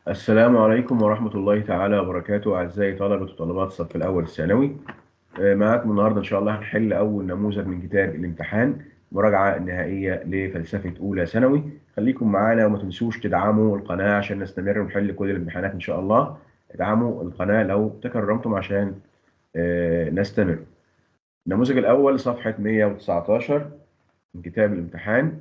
السلام عليكم ورحمة الله تعالى وبركاته، أعزائي طلبة وطالبات الصف الأول الثانوي. معاكم النهاردة إن شاء الله هنحل أول نموذج من كتاب الامتحان، مراجعة النهائية لفلسفة أولى ثانوي. خليكم معانا وما تنسوش تدعموا القناة عشان نستمر ونحل كل الامتحانات إن شاء الله. ادعموا القناة لو تكرمتم عشان نستمر. النموذج الأول صفحة 119 من كتاب الامتحان.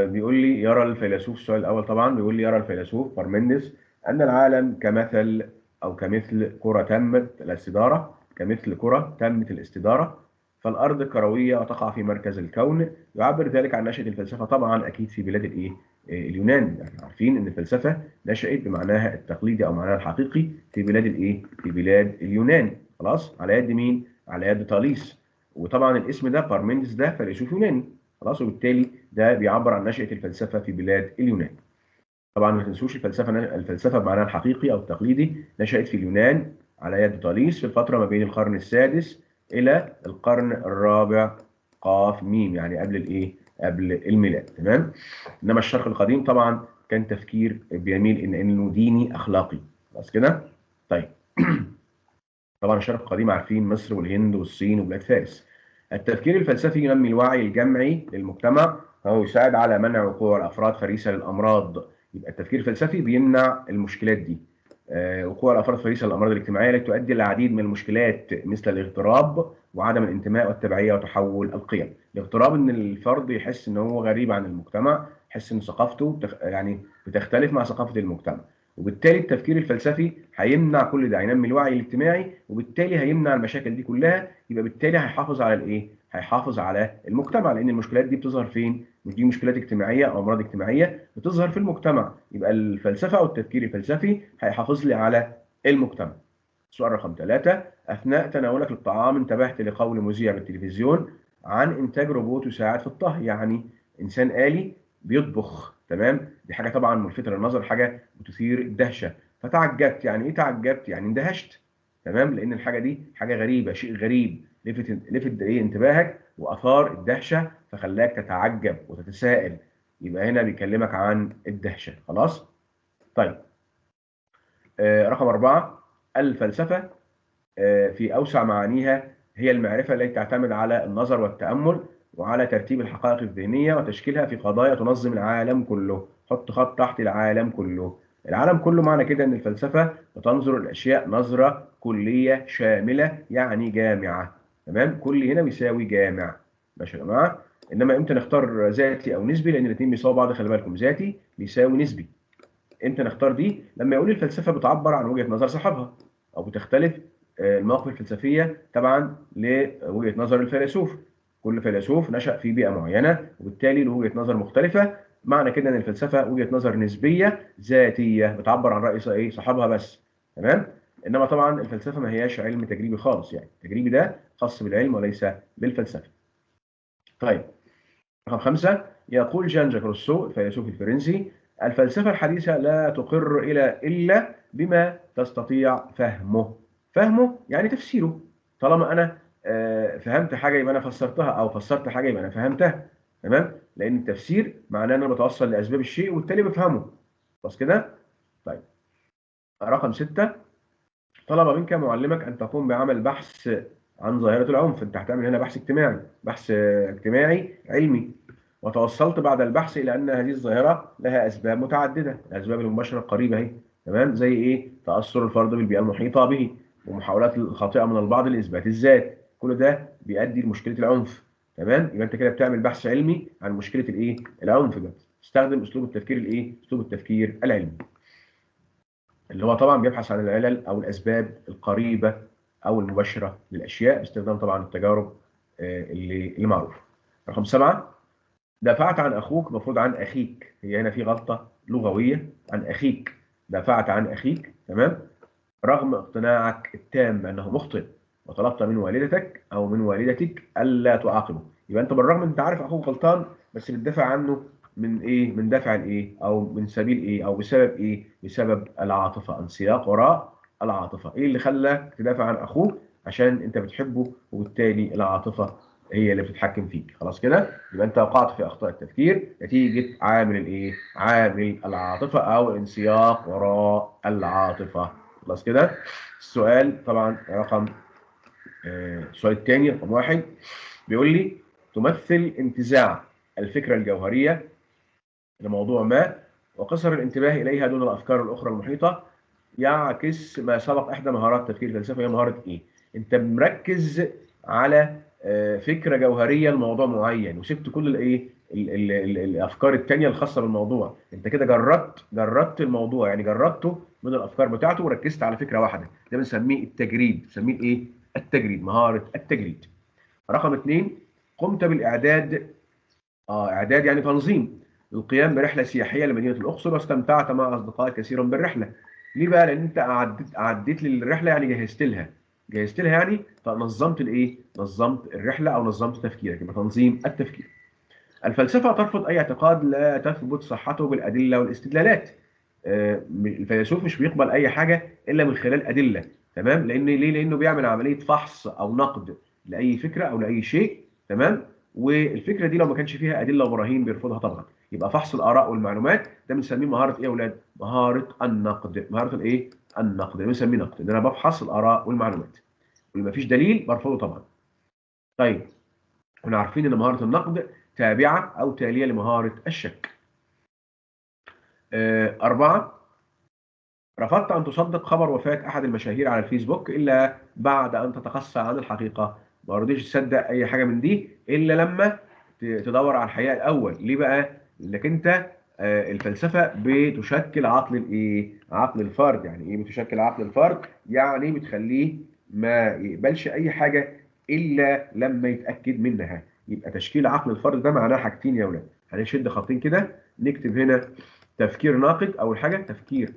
بيقول لي يرى الفيلسوف، السؤال الأول طبعا بيقول لي يرى الفيلسوف بارمندس أن العالم كمثل أو كمثل كرة تمت الاستدارة، كمثل كرة تمت الاستدارة، فالأرض كروية وتقع في مركز الكون. يعبر ذلك عن نشأة الفلسفة طبعا أكيد في بلاد الإيه؟ اليونان. يعني عارفين إن الفلسفة نشأت بمعناها التقليدي أو معناها الحقيقي في بلاد الإيه؟ في بلاد اليونان. خلاص، على يد مين؟ على يد طاليس. وطبعا الاسم ده بارمندس ده فيلسوف يوناني. خلاص، وبالتالي ده بيعبر عن نشأة الفلسفة في بلاد اليونان. طبعا ما تنسوش الفلسفة بمعناها الحقيقي أو التقليدي نشأت في اليونان على يد طاليس في الفترة ما بين القرن السادس إلى القرن الرابع قاف ميم، يعني قبل الإيه؟ قبل الميلاد. تمام؟ إنما الشرق القديم طبعا كان تفكير بيميل إن إنه ديني أخلاقي. خلاص كده؟ طيب طبعا الشرق القديم عارفين مصر والهند والصين وبلاد فارس. التفكير الفلسفي ينمي الوعي الجمعي للمجتمع، فهو يساعد على منع وقوع الأفراد فريسة للأمراض. يبقى التفكير الفلسفي بيمنع المشكلات دي، وقوع الأفراد فريسة للأمراض الاجتماعية التي تؤدي للعديد من المشكلات مثل الاغتراب وعدم الانتماء والتبعية وتحول القيم. الاغتراب إن الفرد يحس إن هو غريب عن المجتمع، يحس إن ثقافته يعني بتختلف مع ثقافة المجتمع، وبالتالي التفكير الفلسفي هيمنع كل ده، هينمي الوعي الاجتماعي وبالتالي هيمنع المشاكل دي كلها. يبقى بالتالي هيحافظ على الايه؟ هيحافظ على المجتمع، لان المشكلات دي بتظهر فين؟ مش دي مشكلات اجتماعية او امراض اجتماعية بتظهر في المجتمع. يبقى الفلسفة او التفكير الفلسفي هيحافظ لي على المجتمع. سؤال رقم 3، اثناء تناولك للطعام انتبهت لقول مذيع بالتلفزيون عن انتاج روبوت يساعد في الطهي، يعني انسان آلي بيطبخ. تمام؟ دي حاجة طبعا ملفته للنظر، حاجة بتثير الدهشة. فتعجبت. يعني ايه تعجبت؟ يعني اندهشت. تمام؟ لان الحاجة دي حاجة غريبة، شيء غريب لفت ايه انتباهك واثار الدهشة فخلاك تتعجب وتتساءل. يبقى هنا بيكلمك عن الدهشة. خلاص؟ طيب رقم 4، الفلسفة في اوسع معانيها هي المعرفة التي تعتمد على النظر والتامل وعلى ترتيب الحقائق الذهنية وتشكيلها في قضايا تنظم العالم كله. حط خط تحت العالم كله. العالم كله معنى كده ان الفلسفة بتنظر الاشياء نظرة كلية شاملة، يعني جامعة. تمام؟ كل هنا بيساوي جامع. ماشي يا جماعة؟ انما امتى نختار ذاتي او نسبي؟ لان الاثنين بيساووا بعض، خلي بالكم، ذاتي بيساوي نسبي. امتى نختار دي؟ لما يقول الفلسفة بتعبر عن وجهة نظر صاحبها او بتختلف المواقف الفلسفية طبعا لوجهة نظر الفيلسوف. كل فيلسوف نشأ في بيئة معينة وبالتالي له وجهة نظر مختلفة. معنى كده ان الفلسفة وجهة نظر نسبية ذاتية بتعبر عن رأي ايه صاحبها بس. تمام؟ انما طبعا الفلسفة ما هياش علم تجريبي خالص، يعني التجريبي ده خاص بالعلم وليس بالفلسفة. طيب رقم 5، يقول جان جاك روسو الفيلسوف الفرنسي: الفلسفة الحديثة لا تقر إلا بما تستطيع فهمه. فهمه يعني تفسيره. طالما أنا فهمت حاجة يبقى انا فسرتها، او فسرت حاجة يبقى انا فهمتها. تمام؟ لان التفسير معناه ان انا بتوصل لاسباب الشيء وبالتالي بفهمه. بس كده؟ طيب رقم 6، طلب منك معلمك ان تقوم بعمل بحث عن ظاهره العنف. انت هتعمل هنا بحث اجتماعي، بحث اجتماعي علمي، وتوصلت بعد البحث الى ان هذه الظاهرة لها اسباب متعددة، الاسباب المباشرة القريبة اهي. تمام؟ زي ايه؟ تاثر الفرد بالبيئة المحيطة به، ومحاولات الخاطئة من البعض لاثبات الذات. كل ده بيؤدي لمشكلة العنف. تمام؟ يبقى انت كده بتعمل بحث علمي عن مشكلة الايه؟ العنف ده. استخدم اسلوب التفكير الايه؟ اسلوب التفكير العلمي، اللي هو طبعا بيبحث عن العلل او الاسباب القريبة او المباشرة للاشياء باستخدام طبعا التجارب اللي معروفة. رقم 7، دافعت عن اخوك، المفروض عن اخيك، هي هنا في غلطه لغوية، عن اخيك، دافعت عن اخيك. تمام؟ رغم اقتناعك التام انه مخطئ، وطلبت من والدتك او من والدتك الا تعاقبه. يبقى انت بالرغم انت عارف اخوك غلطان بس بتدافع عنه من ايه؟ من دافع الايه؟ او من سبيل ايه؟ او بسبب ايه؟ بسبب العاطفة، انسياق وراء العاطفة. ايه اللي خلاك تدافع عن اخوك؟ عشان انت بتحبه، وبالتالي العاطفة هي اللي بتتحكم فيك. خلاص كده؟ يبقى انت وقعت في اخطاء التفكير نتيجة عامل الايه؟ عامل العاطفة او الانسياق وراء العاطفة. خلاص كده؟ السؤال طبعا رقم السؤال الثاني رقم 1 بيقول لي تمثل انتزاع الفكرة الجوهرية لموضوع ما وقصر الانتباه اليها دون الافكار الاخرى المحيطة يعكس ما سبق احدى مهارات التفكير الفلسفي، هي مهارة ايه؟ انت مركز على فكرة جوهرية لموضوع معين وسبت كل الايه؟ الافكار الثانية الخاصة بالموضوع. انت كده جردت الموضوع، يعني جردته من الافكار بتاعته وركزت على فكرة واحدة. ده بنسميه التجريد، بنسميه ايه؟ التجريد، مهارة التجريد. رقم 2 قمت بالاعداد، اعداد يعني تنظيم، للقيام برحله سياحية لمدينة الاقصر واستمتعت مع اصدقائك كثيرا بالرحله. ليه بقى؟ لان انت عديت للرحلة، يعني جهزت لها، جهزت لها يعني فنظمت الايه؟ نظمت الرحلة او نظمت تفكيرك، يبقى تنظيم التفكير. الفلسفة ترفض اي اعتقاد لا تثبت صحته بالادلة والاستدلالات. الفيلسوف مش بيقبل اي حاجة الا من خلال ادلة، تمام؟ لان ليه؟ لانه بيعمل عملية فحص او نقد لاي فكرة او لاي شيء، تمام؟ والفكرة دي لو ما كانش فيها ادلة وبراهين بيرفضها طبعا. يبقى فحص الاراء والمعلومات ده بنسميه مهارة ايه يا اولاد؟ مهارة النقد. مهارة الايه؟ النقد، ده بنسميه نقد، ان انا بفحص الاراء والمعلومات واللي ما فيش دليل برفضه طبعا. طيب احنا عارفين ان مهارة النقد تابعه او تاليه لمهاره الشك. 4 رفضت ان تصدق خبر وفاه احد المشاهير على الفيسبوك الا بعد ان تتقصى عن الحقيقة. ما رضيتش تصدق اي حاجة من دي الا لما تدور على الحقيقة الاول. ليه بقى؟ لانك انت الفلسفة بتشكل عقل الايه؟ عقل الفرد. يعني ايه بتشكل عقل الفرد؟ يعني بتخليه ما يقبلش اي حاجة الا لما يتاكد منها. يبقى تشكيل عقل الفرد ده معناه حاجتين يا ولاد، هنشد خطين كده، نكتب هنا تفكير ناقد. اول حاجة تفكير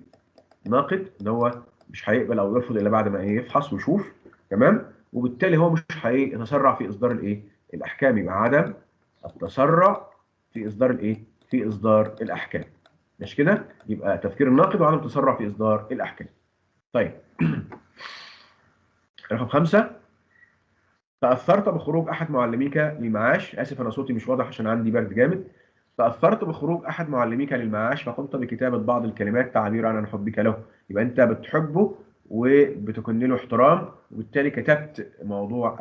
ناقد، ان هو مش هيقبل او يرفض الا بعد ما ايه؟ يفحص ويشوف، تمام؟ وبالتالي هو مش هيتسرع في اصدار الايه؟ الاحكام. يبقى عدم التسرع في اصدار الايه؟ في اصدار الاحكام. مش كده؟ يبقى تفكير الناقد وعدم التسرع في اصدار الاحكام. طيب رقم 5 تأثرت بخروج احد معلميك للمعاش. اسف انا صوتي مش واضح عشان عندي برد جامد. تأثرت بخروج احد معلميك للمعاش فقمت بكتابة بعض الكلمات تعبيرا عن حبك له. يبقى انت بتحبه وبتكن له احترام، وبالتالي كتبت موضوع،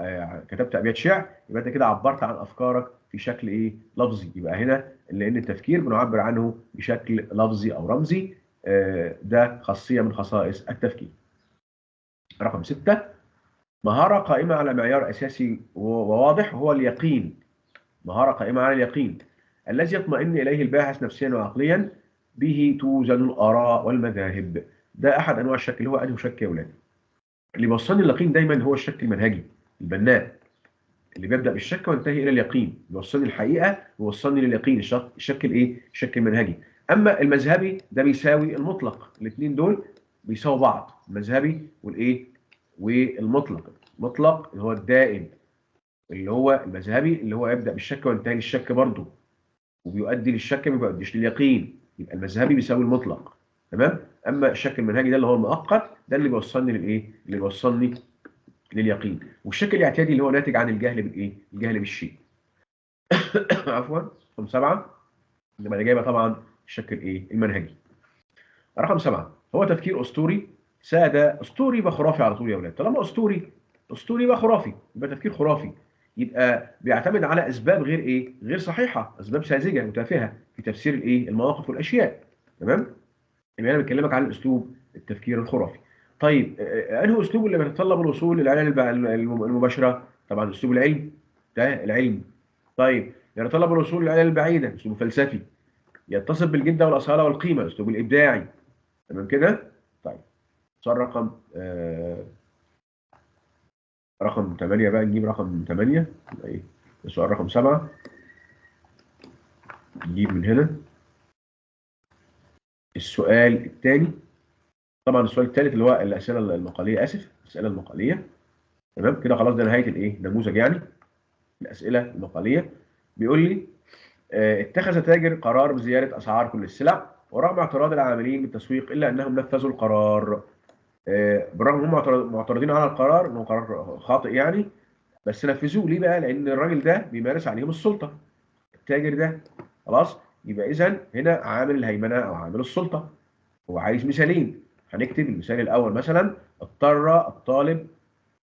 كتبت ابيات شعر، يبقى انت كده عبرت عن افكارك في شكل ايه؟ لفظي. يبقى هنا لان التفكير بنعبر عنه بشكل لفظي او رمزي، ده خاصية من خصائص التفكير. رقم 6 مهارة قائمة على معيار اساسي وواضح وهو اليقين. مهارة قائمة على اليقين الذي يطمئن اليه الباحث نفسيا وعقليا، به توزن الاراء والمذاهب. ده احد انواع الشك، اللي هو انه شك يا اولاد. اللي بيوصلني لليقين دايما هو الشك المنهجي البناء، اللي بيبدا بالشك وينتهي الى اليقين، بيوصلني الحقيقة ويوصلني لليقين. الشك الايه؟ الشك المنهجي. اما المذهبي ده بيساوي المطلق، الاثنين دول بيساووا بعض، المذهبي والايه؟ والمطلق. المطلق اللي هو الدائم، اللي هو المذهبي اللي هو يبدا بالشك وينتهي للشك برضه، وبيؤدي للشك ما بيؤديش لليقين. يبقى المذهبي بيساوي المطلق، تمام؟ اما الشك المنهجي ده اللي هو المؤقت، ده اللي بيوصلني للايه؟ اللي بيوصلني لليقين. والشك الاعتيادي اللي هو ناتج عن الجهل بالايه؟ الجهل بالشيء. عفوا. رقم 7 يبقى الاجابة طبعا الشك الايه؟ المنهجي. رقم 7 هو تفكير اسطوري ساده. اسطوري يبقى خرافي على طول يا اولاد. طالما اسطوري، اسطوري يبقى خرافي، يبقى تفكير خرافي، يبقى بيعتمد على اسباب غير ايه؟ غير صحيحه، اسباب ساذجة وتافهه في تفسير الايه؟ المواقف والاشياء، تمام؟ يبقى انا بكلمك عن الاسلوب التفكير الخرافي. طيب انه اسلوب اللي بيتطلب الوصول للعلل المباشرة؟ طبعا اسلوب العلم، ده العلم. طيب يتطلب الوصول للعلل البعيدة، اسلوب فلسفي. يتصف بالجدة والاصاله والقيمة، اسلوب الابداعي، تمام كده؟ طيب سؤال رقم رقم 8 بقى، نجيب رقم 8. ايه السؤال رقم 7؟ نجيب من هنا السؤال الثاني. طبعا السؤال الثالث اللي هو الاسئلة المقاليه، اسف الاسئلة المقاليه، تمام كده؟ خلاص ده نهاية الايه؟ نموذج يعني الاسئلة المقاليه. بيقول لي اتخذ تاجر قرار بزيادة اسعار كل السلع ورغم اعتراض العاملين بالتسويق الا انهم نفذوا القرار. بالرغم هم معترضين على القرار انه قرار خاطئ يعني، بس نفذوه ليه بقى؟ لان الراجل ده بيمارس عليهم السلطة، التاجر ده. خلاص، يبقى اذا هنا عامل الهيمنة او عامل السلطة. هو عايز مثالين، هنكتب المثال الاول مثلا: اضطر الطالب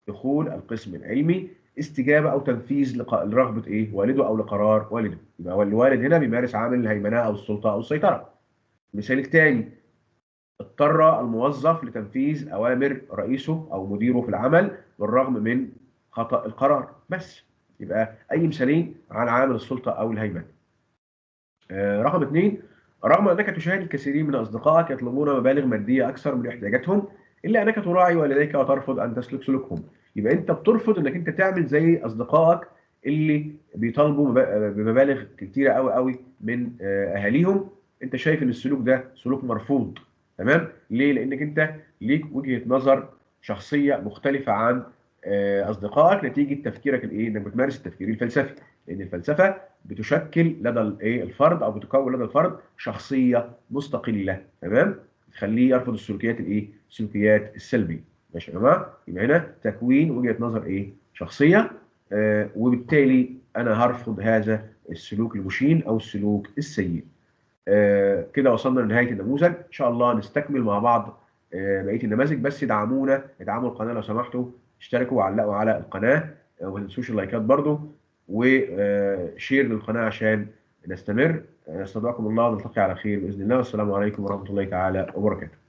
دخول القسم العلمي استجابة او تنفيذ لرغبه ايه؟ والده او لقرار والده. يبقى الوالد هنا بيمارس عامل الهيمنة او السلطة او السيطرة. المثال الثاني: اضطر الموظف لتنفيذ اوامر رئيسه او مديره في العمل بالرغم من خطأ القرار. بس يبقى اي مثالين عن عامل السلطة او الهيمنة. رقم 2: رغم انك تشاهد الكثيرين من اصدقائك يطلبون مبالغ مادية اكثر من احتياجاتهم، الا انك تراعي والديك وترفض ان تسلك سلوكهم. يبقى انت بترفض انك انت تعمل زي اصدقائك اللي بيطالبوا بمبالغ كتيرة قوي قوي من اهاليهم. انت شايف ان السلوك ده سلوك مرفوض. تمام؟ ليه؟ لانك انت ليك وجهه نظر شخصية مختلفة عن اصدقائك نتيجة تفكيرك الايه؟ انك بتمارس التفكير الفلسفي، لان الفلسفة بتشكل لدى الايه؟ الفرد، او بتكون لدى الفرد شخصية مستقلة. تمام؟ تخليه يرفض السلوكيات الايه؟ السلوكيات السلبية. ماشي يا جماعة؟ يبقى هنا تكوين وجهه نظر ايه؟ شخصية، وبالتالي انا هرفض هذا السلوك المشين او السلوك السيء. كده وصلنا لنهاية النموذج. ان شاء الله نستكمل مع بعض بقية النماذج، بس ادعمونا، ادعموا القناة لو سمحتوا، اشتركوا وعلقوا على القناة، وما تنسوش اللايكات برضو، و share للقناة عشان نستمر. نستودعكم الله ونلتقي على خير باذن الله، والسلام عليكم ورحمة الله تعالى وبركاته.